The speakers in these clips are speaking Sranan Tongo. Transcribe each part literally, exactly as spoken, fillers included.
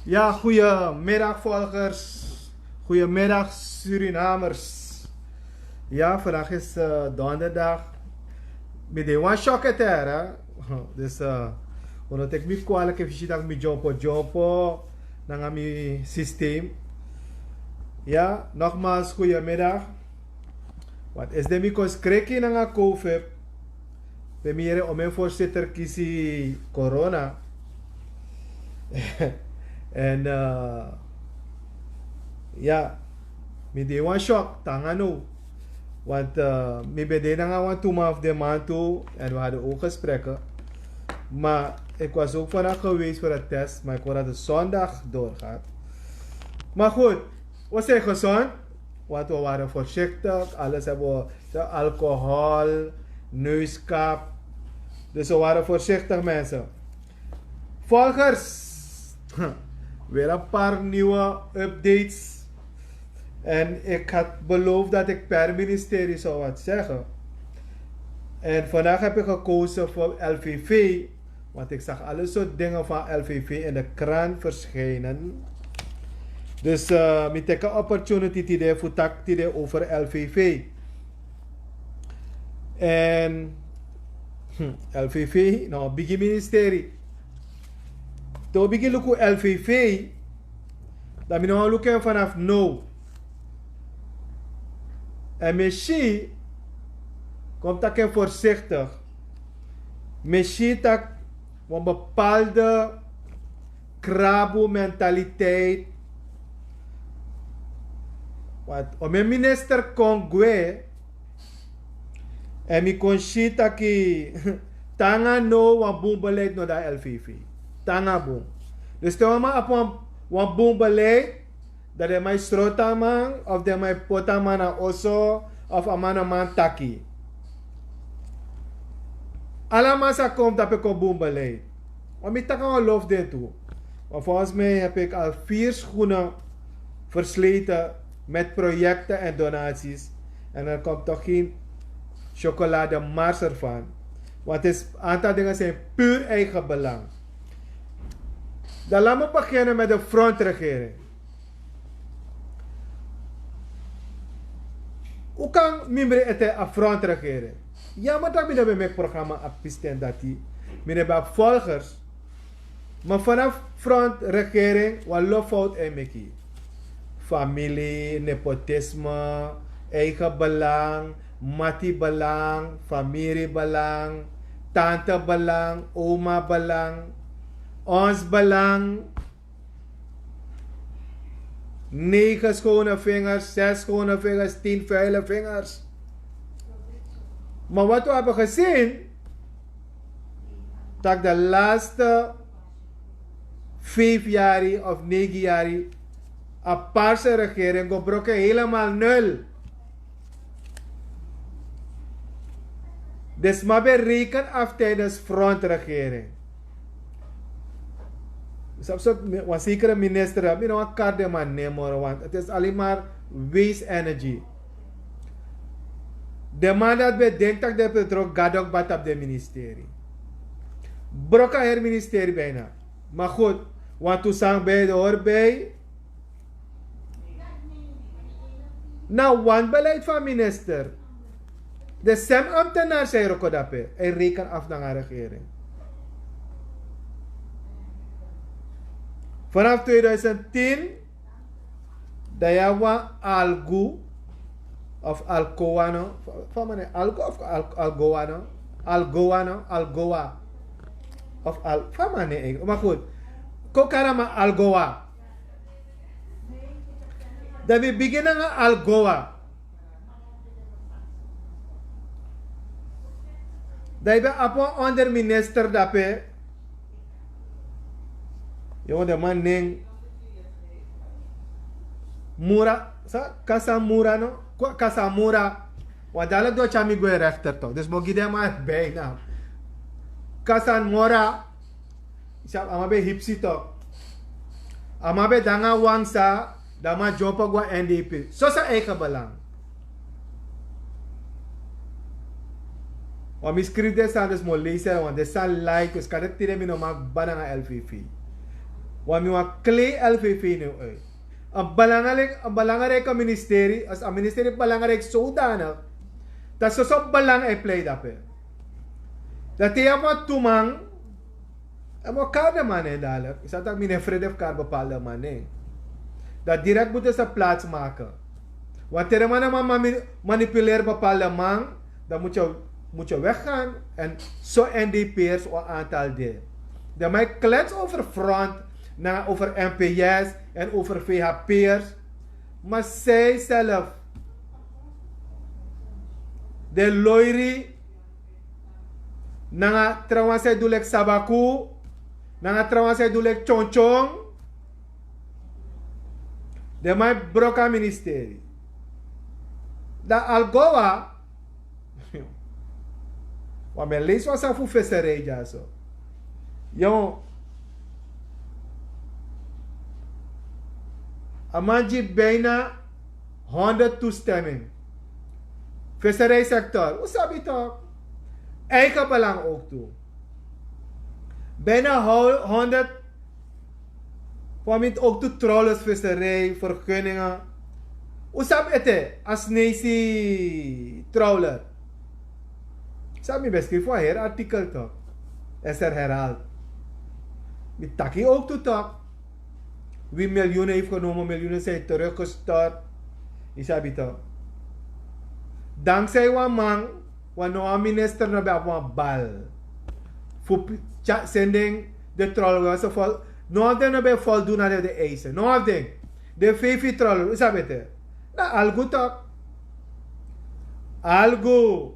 Ja, goedemiddag volgers. Goedemiddag Surinamers. Ja, vandaag is eh, donderdag. Mi de wan shock ete, hè. Dus eh, un no teki mi kwalijk efu yu si tak' mi dyompo dyompo nanga mi systeem. Ja, nogmaals goedemiddag. Want esde mi kon skreki nanga covid, pe mi yere omen voorzitter kisi corona. En eh, ja, mi de wan shock tanga no. Want eh, mi ben de nanga wan tu man fu den man tu en we hadden ook gesprekken. Maar ik was ook vandaag geweest voor het test, maar ik hoor dat het zondag doorgaat. Maar goed, we zijn gezond. Want we waren voorzichtig. Alles hebben we, de alcohol, neuskap. Dus we waren voorzichtig, mensen. Volgers, weer een paar nieuwe updates. En ik had beloofd dat ik per ministerie zou wat zeggen. En vandaag heb ik gekozen voor L V V. Want ik zag alle soort dingen van L V V in de krant verschijnen. Dus eh, mi teki a opportunity tide fu taki tide over L V V. En hmm, L V V, no, bigi ministerie. Te wi bigi luku L V V, dan mi no wan luku en vanaf no. En mi si, kon taki en voorzichtig. Mi si taki wan bepaalde krabu mentaliteit. Want o mi minister kon gwe, en mi kon si taki tanga no wan bun beleid no dan L V V. Tanga bun. Dus te wan man abi wan bun beleid, dan den man e sroti a man of den man e poti a man na oso of a man no man taki. Ala man sa kon fu dape kon bun beleid. Want mi taki a wan lof den tu. Maar volgens mij heb ik al vier schoenen versleten met projecten en donaties. En er komt toch geen Chocolade mars ervan. Want het is aantal dingen zijn puur eigen belang. Dan laat me beginnen met de frontregering. Hoe kan mimri ete a frontregering? Ja, maar dat mi ben met programma a pisten dati. Mi ben volgers. Maar vanaf front regering wan lofout e meki. Familie, nepotisme, eigen belang, mati belang, familie belang, tante belang, oma belang, ons belang. Negen schone vingers, zes schone vingers, tien vuile vingers. Maar wat we hebben gezien, dat de laatste vijf jari of negen jari a parse regering go broken helemaal nul. De sma ben reken af tijdens frontregering. Wan zekere minister, mi no wan kar de man nemoro want het is alleen maar waste energy. De man dat ben denk dat de petro gadok batap de ministerie. Broka her ministerie bijna. Maar goed, want toesang bij de hoor bij. Na wan beleid van minister. De sem ambtenaar zei roko dape en reken af naar regering. Vanaf tweeduizend tien dan ya wan algu of alkoa no. Fa man e algu of algoa no? Algoa no algoa of fa man e maar goed. Kokarama algoa. Dan wi bigin nanga algoa. Dan yu ben abi wan onderminister dape. Yu wan de man nen mura sa kasamura no? Kasamura. Wan dala do tyami gwe rechter tok dus mogi den man bijna kasan mora. Yu sabi a man ben hipsi tok. A man ben de nanga wangsa dan a man dyompo go na n d p soso eigen belang. Wan mi skrifi den sani dus mi o leisi en wan den sani laik dus kande tide mi no man kba nanga l v v. Wan mi wan klei l v v no uit. Een belangrijk een belangrijke ministerie als een ministerie belangrijk zodanig dat soso belang e plei dape. Dan te yu abi wan tu man en mi o kari den man nen dalik yu sabi tak' mi no e frede fu kari bepaalde man nen. Dan direkt mutu en sa plaats maken. Want te den man no man manipuleri bepaalde man dan mutu yu weggaan. En so n d p ers o aantal de den man e klets over front nanga over m p s en over v h p ers. Maar zij zelf den loiri nanga trawan san e du leki sabaku nanga trawan san e du leki tyontyon. Den man e broko a ministeri. Dan algowa wan mi e leisi wan sani fu feserei dyaso. Yon a man gi bijna honderd toestemming. Feserei sektor un sabi tok. Eigen belang ook tu bijna honderd. Wan mi ook tu trouwlers feserei vergunningen. Un sabi ete a snesi trouwler. Sabi mi ben skrifi wan heri artikel tok. Ester herald. Mi taki ook tu tok. Wie miljoenen heeft genomen miljoenen zijn teruggestort. Yu sabi tok. Dankzij wan man wan no wan minister no ben abi wan bal. Fu sending de trol wan se vol no wan den no ben voldoen na de eisen no wan den. De fifi trol un sabi ete. Na algu tok. Algu.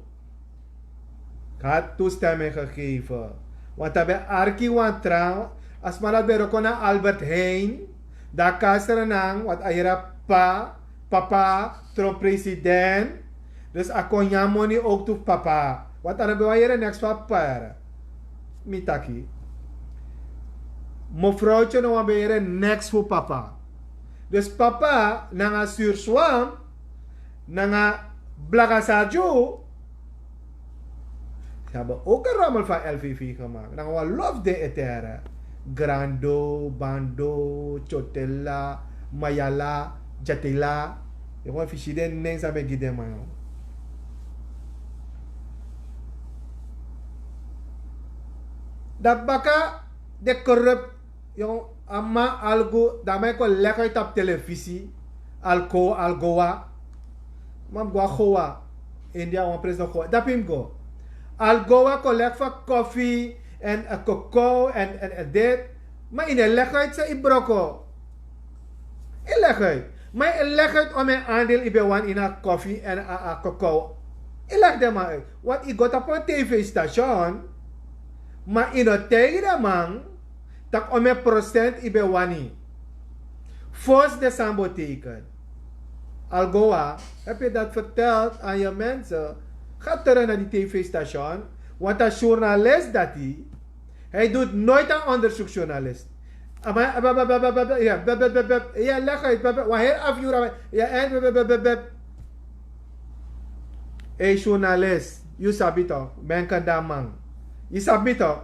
Had toestemming gegeven. Want a ben arki wan tran a sma dati ben roko na albert hein. Dan a kasrenan want a yere pa papa tron president. Dus a kon nyan moni ook tu fu papa want a no ben wan yere neks fu a papa yere. Mi taki mevrouwtye no wan ben yere neks fu papa. Dus papa nanga surswam nanga blagasarju. Tabi ook een rommel van L V V gemaakt. Dan wan lof de etere. Grando, Bando, Chotela, Mayala, Jatela. Yu wan fisi den nen san ben gi den man. Dan baka de corrupt. Yu a man algu dan man e kon legi uit op televisie. Alko algowa. Man go a gowa. India wan president gowa dapi mi go. Algowa kon legi fa koffie en kokow en en en dit. Maar in e legi uit san i broko. I legi uit. Maar i legi uit om en aandeel i ben wan in a koffie en a kokow. I legi den man uit. Want i go tapu wan tv-station. Maar i no tijgi den man tak' ommen procent i ben wani. Fos de sambo teken. Algoa, heb je dat verteld aan je mensen? Ga terug naar die tv-station. Want als journalist dat hij hij doet nooit aan onderzoeksjournalist. Ama ya leg uit. Wan heel afyura ya en bebebebebeb. Ei journalist, yu sabi tok, menken dan man. Yu sabi tok.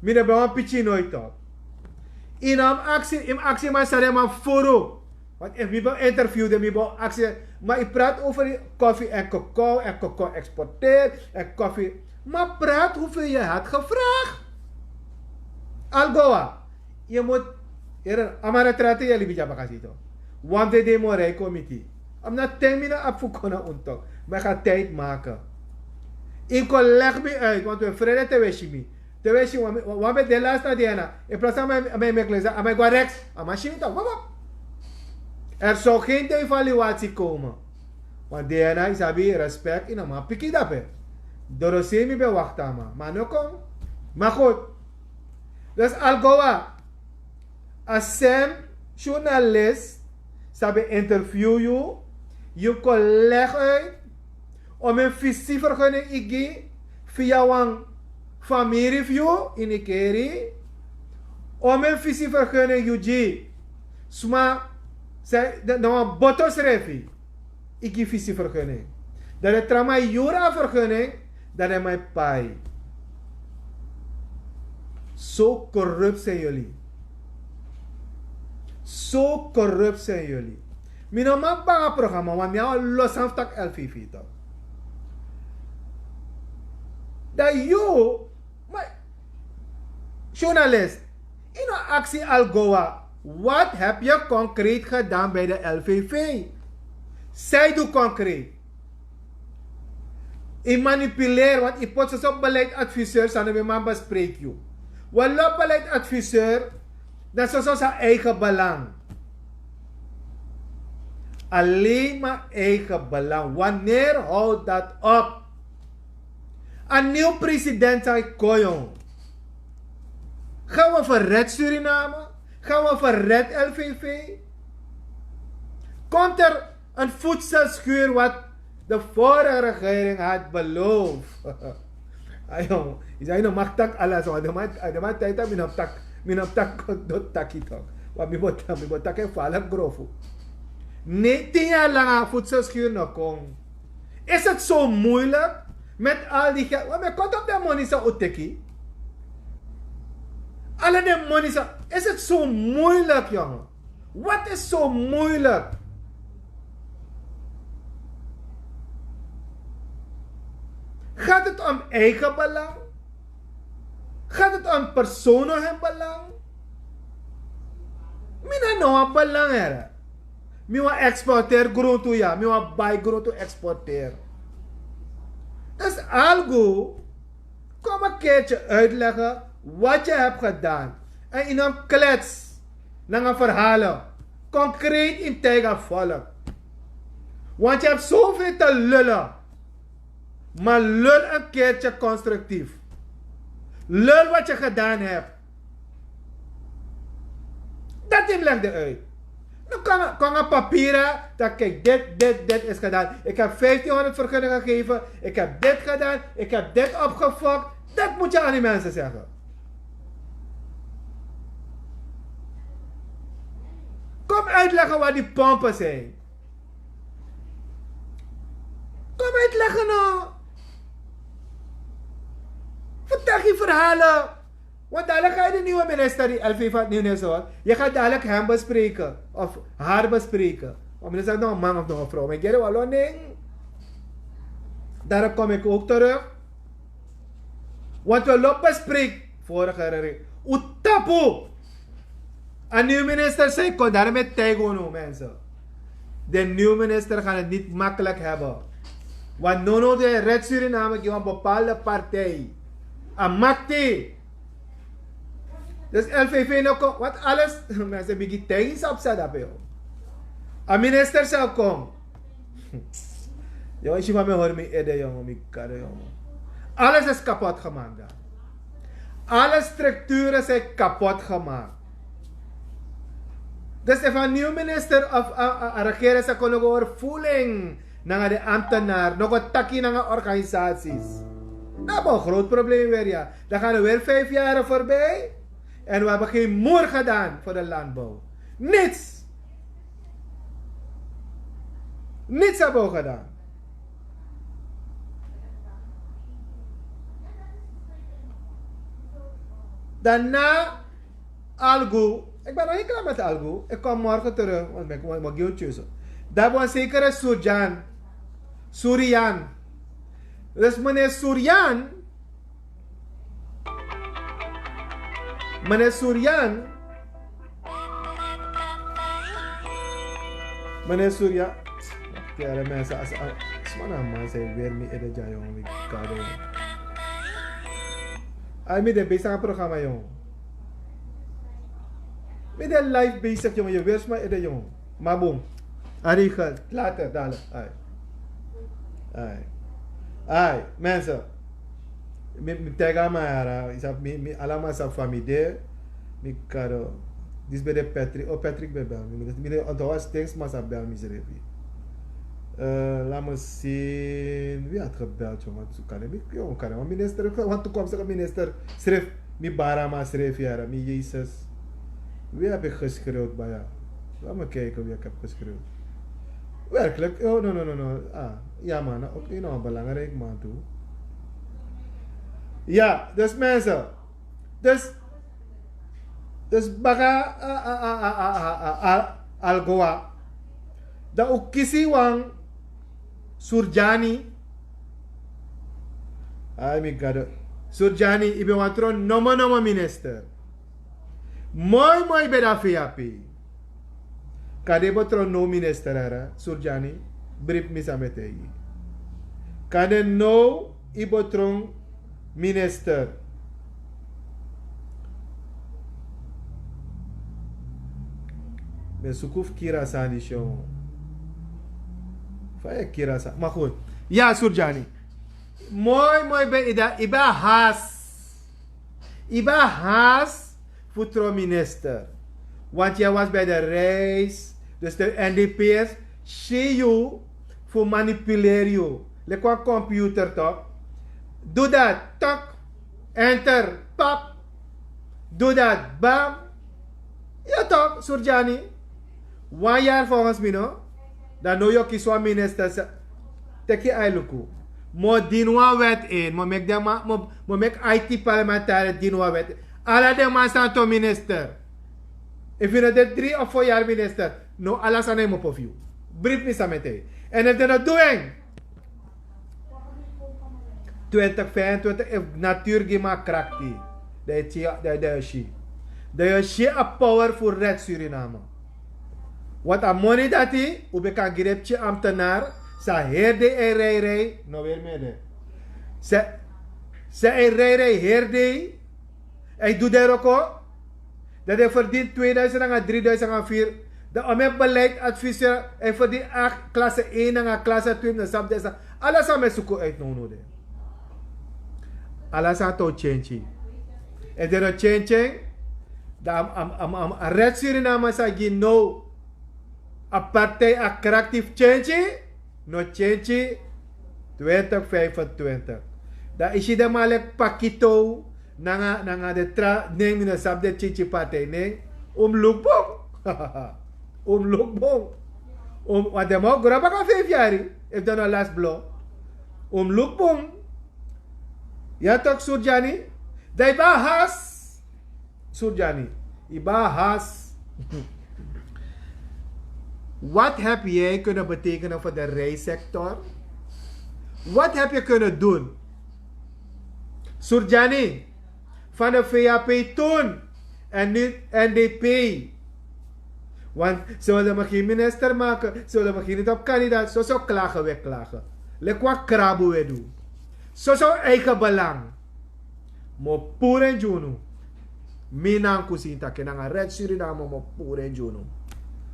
Mi no ben wan pikin noit tok. Yu no mus aksi yu mus aksi man san den man furu. Want efu mi ben interview den mi ben aksi. Maar yu praat over koffie en kokow en kokow exporteer en koffie. Maar praat hoeveel yu had gevraagd. Algoa. Yu mus amara trate yu a libi dya bakasito. Wan de de morei komiti. Am na ten mi na abi fu kon na un tok. Ma yu ga tijd maken. Yu kon leg mi uit want we frede te we si mi. Te we si wan ben de lasta di en na in plasi a man e meki lesi a man e go a reks. A man si mi tok. Er zou gen devaluatie komen. Want di en na yu sabi respek yu no man piki dape. Dorosei mi ben wakti a man ma a no kon. Ma goed. Dus algoa. A sem journalist san ben interview yu. Yu kon leg uit. Om en fisi vergunning yu gi via wan famiri fu yu ini keri. Om en fisi vergunning yu gi sma san na wan boto srefi. Yu gi fisi vergunning. Dan den tra man yu yuru a vergunning. Dan den man e pai. So korrupt sen yuli. So korrupt sen yuli. Mi no man banga programa want mi a wan losan fu taki lvv tok. Dan yu ma journalist yu no aksi algoa. Wat heb yu konkreet gedan bij de lvv? Yu du konkreet. Yu manipuleer want yu poti soso beleidadviseur san no ben man bespreek yu. Wan lo beleidadviseur dan soso san eigen belang. Alleen maar eigen belang wanneer houdt dat op? A nieuw president san yu kon yu. Gan we verred suriname? Gan we verred lvv? Komt er een voedselschuur wat de vorige regering had beloofd? Ayo, yu san yu no mag taki ala so a de man taita mi no mus taki mi no mus taki. Doti taki tok. Wan mi bo taki en fala grofu. Ne tin yari langa a voedselschuur no kon. Is het so moeilijk? Met al die geld wan mi e kon tapu den moni san un teki. Ala den moni san is het so moeilijk yongen? Wat is so moeilijk? Gaat het om eigen belang? Gaat het om personen hun belang? Mi na no wan belang here. Mi wan exporteer gruntu ya mi wan bai gruntu exporteer. Dus algu kom een keertje uitleggen wat je hebt gedaan. En in een klets nanga verhalen. Concreet in tijga volk. Want je hebt zoveel te lullen. Maar lul een keertje constructief. Lul wat je gedaan hebt. Dat yu mus legde uit. No kon a papira dat kijk dit dit dit is gedaan. Ik heb vijftienhonderd vergunningen gegeven. Ik heb dit gedaan. Ik heb dit opgefokt. Dat moet je aan die mensen zeggen. Kom uitleggen wat die pompen zijn. Kom uitleggen no. herhalen. Want dadelijk ga je de nieuwe minister, die L V van het nieuwe minister, hoor. Je gaat dadelijk hem bespreken. Of haar bespreken. Of minister nog een man of nog een vrouw. Maar ik ken wel een ding. Daarom kom ik ook terug. Want we lopen bespreken. Vorige regering. Utapu. Een nieuwe minister zei kon daarom met tegen mensen. De nieuwe minister gaan het niet makkelijk hebben. Want nono de Red Suriname die een bepaalde partij aan macht heeft. Dus L V V no kon, wat alles, mensen bigin tegen sap sa dape. A minister zou kon. Yo, isi van me hori mi ede, jongen, mi kade, jongen. Alles is kapot gemaakt daar. Alle structuren zijn kapot gemaakt. Dus if a nieuw minister of a, a, a regering sa kon nog over voeling nanga de ambtenaar, nog een taki nanga organisaties. Dan hebben we een groot probleem weer, ja. Dan gaan er weer vijf jaren voorbij. En we hebben geen moer gedaan voor de landbouw. Niets. Niets hebben we gedaan. Daarna Algu. Ik ben nog niet klaar met Algu. Ik kom morgen terug, want ik moet, moet guilty zo. Daar was zeker een Surjan. Surian. Dus meneer Surian. Meneer Surian. Meneer Surian. Kere mensen, als, als, als man en man zijn weer niet in de jong, ik kan het. Ai, mi de bezig aan programma, jong. Mi de live bezig, jong. Je weert maar in de jong. Maar boom. Ariga, later, dadelijk. Ai. Ai. Ai, mensen. Mi, mi tega maar, ara. Is dat mi, mi, allemaal zijn familie. Mi kado. Dit ben de Patrick. Oh, Patrick ben bel. Mi, mi de onthoud als thanks, maar ze bel mi srefi. Eh, laat me zien. Wie had gebeld, jongen? Zo kan ik, jongen, kan ik. Minister, want toekomstige minister schreef, mi barama schreef, ja, mi Jezus. Wie heb ik geschreeuwd, Baya? Laat me kijken wie ik heb geschreeuwd. Werkelijk? Oh, no, no, no, no. Ah, ja, man. Ook een belangrijk man, toe. Ja, dus mensen. Dus Dus baka a, a, a, a, a, a, a, Algoa. Dan un kisi wan Surjani. Ai, mi gado. Surjani, i ben wan tron nomo nomo minister. Moi moi ben da V A P. Kande i bo tron now minister, ara, Surjani, bribi mi san mi e taigi. Kande now i bo tron minister. Mi e suku fu kiri a sani disi, o. Fa yu e kiri a sani? Ma goed. Ya, Surjani. Moi moi ben i da, i ben a haast. I ben a haast fu tron minister. Want jij was bij de reis. Dus de N D P'ers si yu fu manipuleri yu. Leki wan computer, toch? Doe dat, tok. Enter, pap. Doe dat, bam. Ya toch, Surjani? Wan yari volgens mi, no? Dan now yu o kisi wan minister, teki ai luku. Mi o dini wan wet in, mi o meki den man, mi o, mi o meki I T parlementariër dini wan wet in. Ala den man san tron minister. Efu yu no de dri of fo yari minister, now ala sani e mopo fu yu. Bribi mi san mi e taigi. En efu den no du en, twintig vijfentwintig, efu natuur gi mi a krakti, dan yu si, dan, dan yu si. Dan yu si a power fu Red Suriname. Want a moni dati un ben kan gi den pikin ambtenaar san heri dei e rei rei, no weri mi ede. San, san e rei rei heri dei, a e du den wroko. Dan den e ferdini tweeduizend nanga drieduizend nanga vier. Dan a mi e beleidsadviseur, a e ferdini acht, klasse één nanga klasse twee, mi no sabi den sani. Ala sani mi e suku uit now now de. Ala sani o tyentyi. Efu den no tyentyi en, dan a, a, a, a, a Red Suriname san gi now a partij a krakti fu tyentyi, no tyentyi twintig vijfentwintig. Dan yu si den man leki Pakito, nanga, nanga den tra nen, mi no sabi den tyentyi partij nen. Un mus luku bun. Un mus luku bun. Un, want den man o gro baka vijf yari, efu den no lasi blo. Un mus luku bun. Ya toch, Surjani? Dan yu ben a has. Surjani, yu ben a has. Wat heb jij kunnen betekenen voor de rijsector? Wat heb je kunnen doen? Surjani, van de vap toen en nu ndp. Want ze wilden me geen minister maken, ze wilden me geen niet op kandidaat. Soso klagen we klagen. Lekwa krabu we doen. Soso eigen belang. Mo puru en gi unu. Mi na en kusin taki nanga red suriname mo puru en gi unu.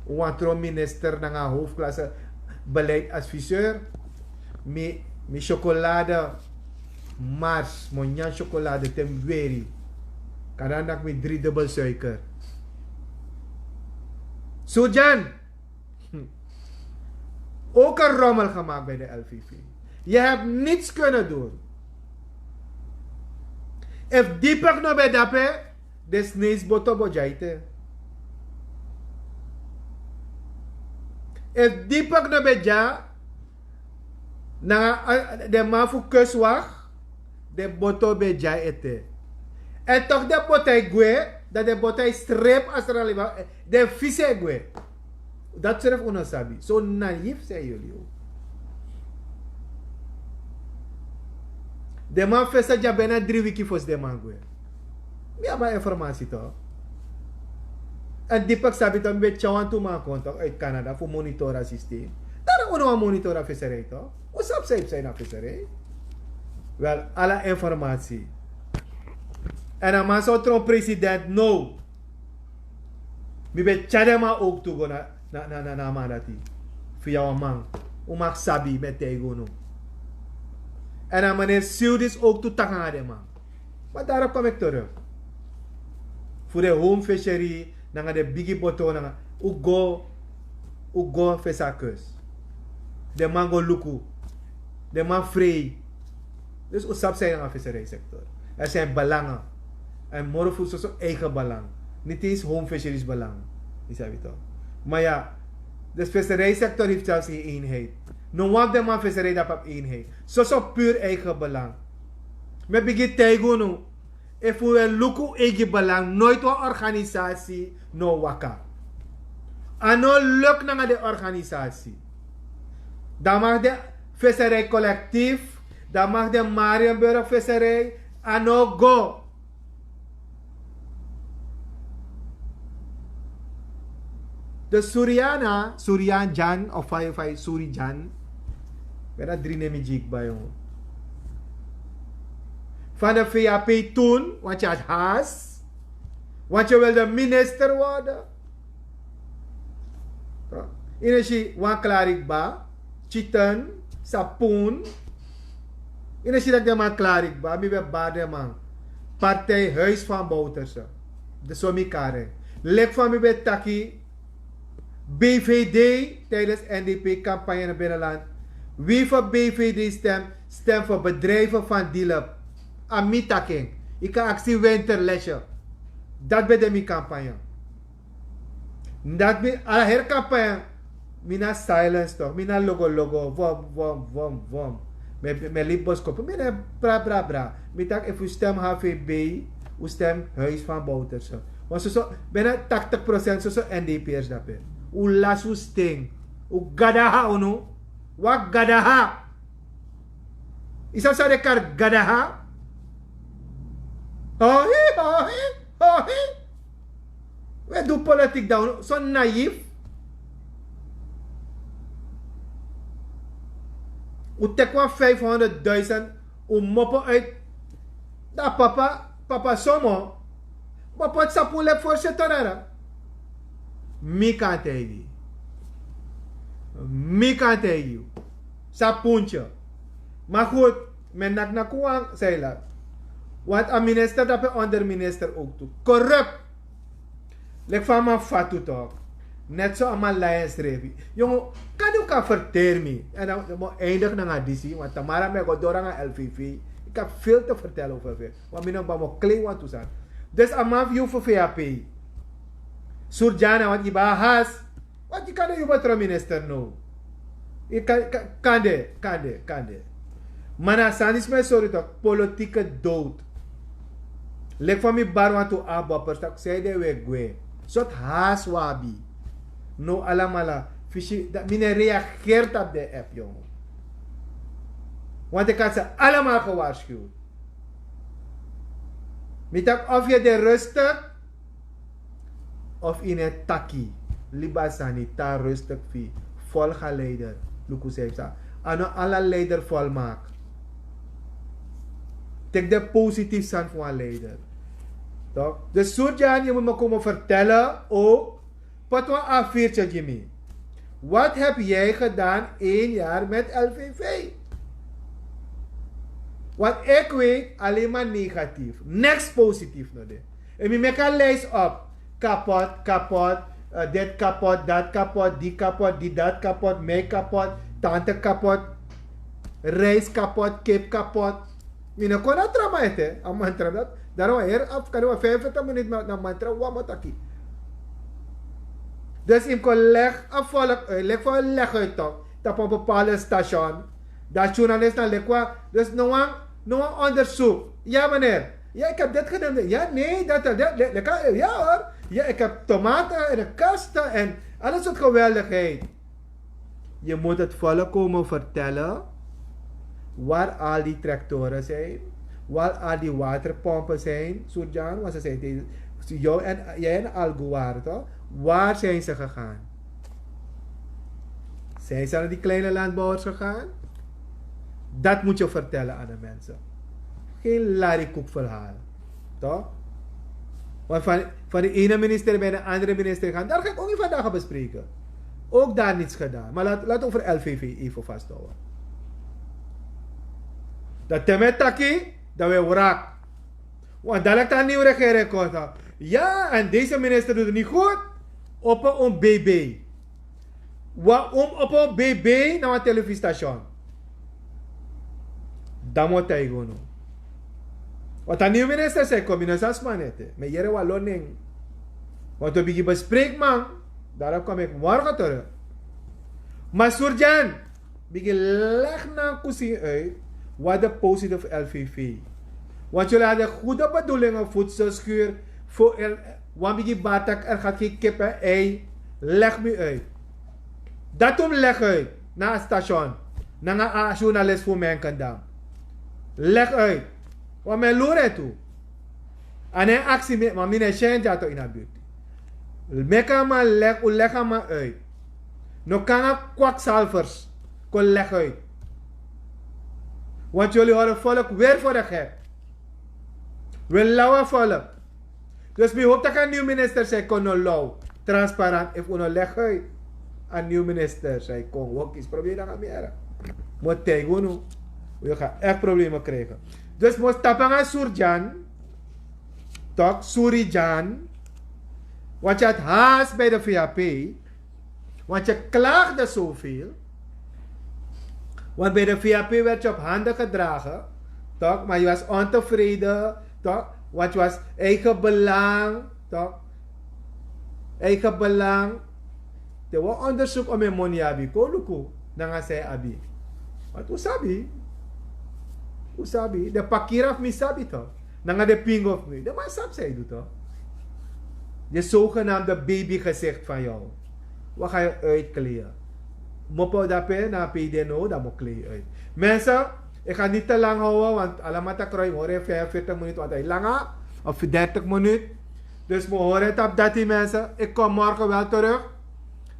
Un wantron minister nanga hoofdklasse beleidadviseur. Mi mi chocolade mars mo nyan chocolade te mi weri. Kan dan naki mi drie dubbel suiker. Surjan. Ook een rommel gemaakt bij de lvv. Je hebt niets kunnen doen. Efu dipak no ben dape, de sneisi boto bo dya ete. Efu dipak no ben dya, nanga den man fu kustwak, den boto ben dya ete. Èn tok den boto e gwe, dan den boto e srepi a sraliba, den fisi e gwe. Dati srefi un no sabi. So naif sen yuli. Den man fesa dya bena dri wiki fosi den man gwe. Mi abi a informasi to. Èn dipak sabi to mi ben tyari wantu man kon to uit canada fu monitora sistem. Dan un no wan monitora feserei to. Un sabi san yu psa ini a feserei. Wel, ala informasi. Èn a man sa o tron president now. Mi ben tyari den man owktu go na na na a man dati. Fu yu a wan man, un maki sabi mi e taigi unu. Èn a maneri siw disi owktu taki nanga den man. Ma daro kon meki tori fu den home fishery nanga den bigi boto nanga un go un go fesi a kus. Den man go luku. Den man frei. Dus un sabi san yu nanga fiserijsektor. Er zijn belangen. Èn moro fu soso eigen belang. Niti isi home fisheries belang. Yu sabi to. Ma ya, dus fiserijsektor hefi selfs gen eenheid. No wan fu den man fiserij dapu abi eenheid. Soso puru eigen belang. Mi e bigin taigi unu. Efu un e luku un eigi belang noiti wan organisasi no waka. A no luk nanga den organisasi. Dan maki den fiserij kolektif, dan maki den marienburg fiserij. A no go. De suriana surian jan of fa yu suri jan. Ben a dri nemi gi yu kba yongo. Van de vap toen want yu hadi haas. Want yu wilde minister worden. Yu no si wan klari kba, chitan, sapun. Yu no si dati den man klari kba mi ben bari den man. Partij huis van bouterse. De so mi kari en. Leki fa mi ben taki, bvd tijdens ndp kampanye na binnenland. Wi fu bvd stem stem fu bedrijven van dilep. A mi taki en. Yu kan aksi winterlesye. Dati ben de mi kampanye. Dati mi ala heri kampanye. Mi na silence tok mi na logo logo vom vom vom vom. Mi e libi boskopu mi na e bra bra bra. Mi taki efu un stem hvb, un stem huis van bouterse. Want soso bina taktik prosent soso ndp'ers dape. Un lasi un sten. Un gadaha unu. Waki gadaha. Yu sabi san den kari gadaha? Hohi hohi hohi. Un e du politik dan unu so naif. Un teki wan vijfhonderdduisend, un mopo uit. Dan papa papa somo. Bo poti sapu leki forseto nana. Mi kan taigi yu. Mi kan taigi yu. Sapuntye. Ma gud, mi e naki naki wan san yu laki. Want a minister dape onderminister owktu korup. Leki fa a man fatu tok. Net so a man lai ensrefi. Yongo, kande un kan ferteri mi èn dan mi o eindigi nanga disi want tamara mi e go doro nanga lvv. Yu kan vel te ferteri over vel. Want mi no kba mi o klei wantu sani. Dus a man fu yu fu vap. Surjana want yu ben a has. Want yu kan de yu ben tron minister now. Yu kan kan de kan de kan de. Ma na a sani disi mi e sori tok politike dood. Leki fa mi bari wantu aboppers tak' sei den we gwe. Sot haas wabi. No alamala fisi dat mi ne reageer tapu den app yongo. Want ik had ze allemaal gewaarschuwd. Mi tak' of ye de rustig of yu ne taki. Liba sani ta rustig fi. Volga leider. Luku sei sa a no ala leider volmaak. Teki de positief sani fu wan leider. Toch? Dus Surjan, je moet me komen vertellen ook. Put wan afvirtje gi mi. Wat heb jij gedaan één jaar met L V V? Want ik weet alleen maar negatief. Niks positief no de. En mi meki a lijst op. Kapot, kapot, eh, dit kapot, dat kapot, die kapot, die dat kapot, mij kapot, tante kapot, rijst kapot, kip kapot. Mi no kon na trauma ete a mantra dat. Daarom hier af kan we vijfenveertig minuten na mantra wama taki. Dus yu kon leg a volk uit, leg voor leg uit toch, tapu een bepaalde station. Dat journalist dan leg qua dus no wan no wan onderzoek. Ja meneer. Ja, ik heb dit gedaan. Ja, nee, dat, dat, dat, dat kan, ja hoor. Ja, ik heb tomaten en kasten en alles wat geweldigheid. Je moet het volk komen vertellen waar al die tractoren zijn, waar al die waterpompen zijn, Surjan, want ze zijn tegen jou en jij en Alguar, toch? Waar zijn ze gegaan? Zijn ze naar die kleine landbouwers gegaan? Dat moet je vertellen aan de mensen. Geen larikoekverhaal. Toch? Want van, van de ene minister bij de andere minister gaan, daar ga ik ook niet vandaag bespreken. Ook daar niets gedaan. Maar laat, laat over L V V even vasthouden. Dat temet taki, dat wij wrak. Want dadelijk een nieuwe regering komt. Ja, en deze minister doet het niet goed. Op een B B. Wa um opo B B na wan televisiestation. Dan mo taigi unu. Want a nieuw minister zei kom in een zes man ete me yere wan loning. Want we bigi bespreekman. Daarop kom ik morgen terug. Maar Surjan, bigi leg na kusin uit wat de positie van L V V. Want jullie hadden goede bedoelingen, voedselschuur voor wan bigi batak, er gaat geen kip en ei. Leg me uit. Dat om leg uit na a station, nanga a journalist fu menken dan. Leg uit. Wan men lure tu. A nen aksi mi ma mi ne syen dyato ini a birti. Meki a man leg un leg a man uit. No kon nanga kwaksalvers kon leg uit. Want yuli hori volk weri for de gek. Wil law a volk. Dus mi hopi tak' a niw minister san e kon no law, transparant efu un no leg uit. A niw minister san e kon wokis proberi nanga mi era. Mi o taigi unu, un ga ekti probleme krijgen. Dus mi o stapu nanga surjan. Tok surjan. Want yu hati haas bij de vap. Want yu klaagde soveel. Want bij de vap werd yu op handen gedragen. Tok maar yu was ontevreden. Tok want yu was eigen belang. Tok eigen belang. Te wi onderzoek om en moni abi kon luku nanga san yu abi. Want un sabi, un sabi den pakira fu mi sabi tok. Nanga den pingo fu mi den man sabi san yu du tok. Den sogenaamde baby gezicht van yu. Wi ga yu uitkleien. Mopo dape na a pd no dan mi o klei yu uit. Mensen, ik ga niet te lang houden want alamata kroi hori en vijfenveertig minuten want hij langa of dertig minuut. Dus mi hori en tapu dati mensen, ik kom morgen wel terug.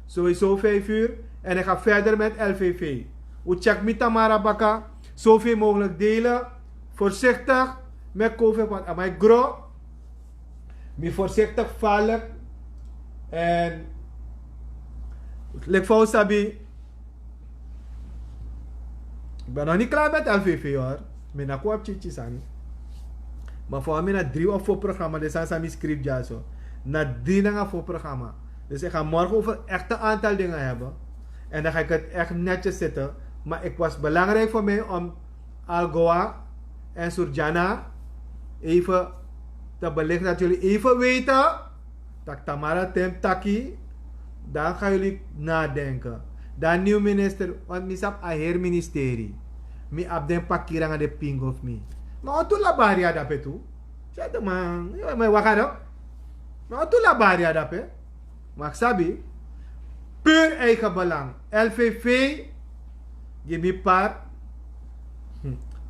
Sowieso vijf uur. En ik ga verder met lvv. Un check mi tamara baka. Zoveel mogelijk delen. Voorzichtig met covid want amai gro. Mi voorzichtig gevaarlijk. En lik fa un sabi. Ik ben nog niet klaar met lvv hoor. Mi na kwap chichi sani. Maar voor mi na drie of voor programma de sani sami script ja zo. Na drie nanga voor programma. Dus ik ga morgen over echte aantal dingen hebben. En dan ga ik het echt netjes zitten. Maar ik was belangrijk voor mij om Algoa en Surjana even te belichten dat jullie even weten dat tamara tem taki. Dan gaan jullie nadenken. Dan nieuw minister want mi sabi a heri ministeri. Mi abi den pakiri nanga den pingo fu mi. Ma on tu labari a dape tu. Tya de man, yu e mai waka no. Ma tu labari a dape. Ma yu sabi, pur eigen belang. L V V, gi mi par.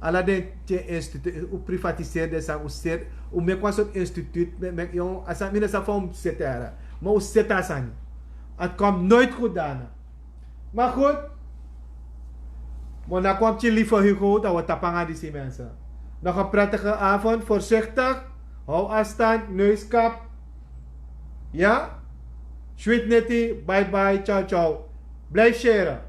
Ala den tyen instituut, un privatiseri den sani, un seri, un meki wan sortu instituut, meki, meki, yon, a sani mi no sabi fa un seti a yara. Ma un seti a sani. A kon noit goed dana. Maar goed. Monaco op je lieve Hugo, dat we tapanga die mensen. Nog een prettige avond, voorzichtig. Hou afstand, neuskap. Ja? Sweet Netty, bye bye, ciao ciao. Blijf sharen.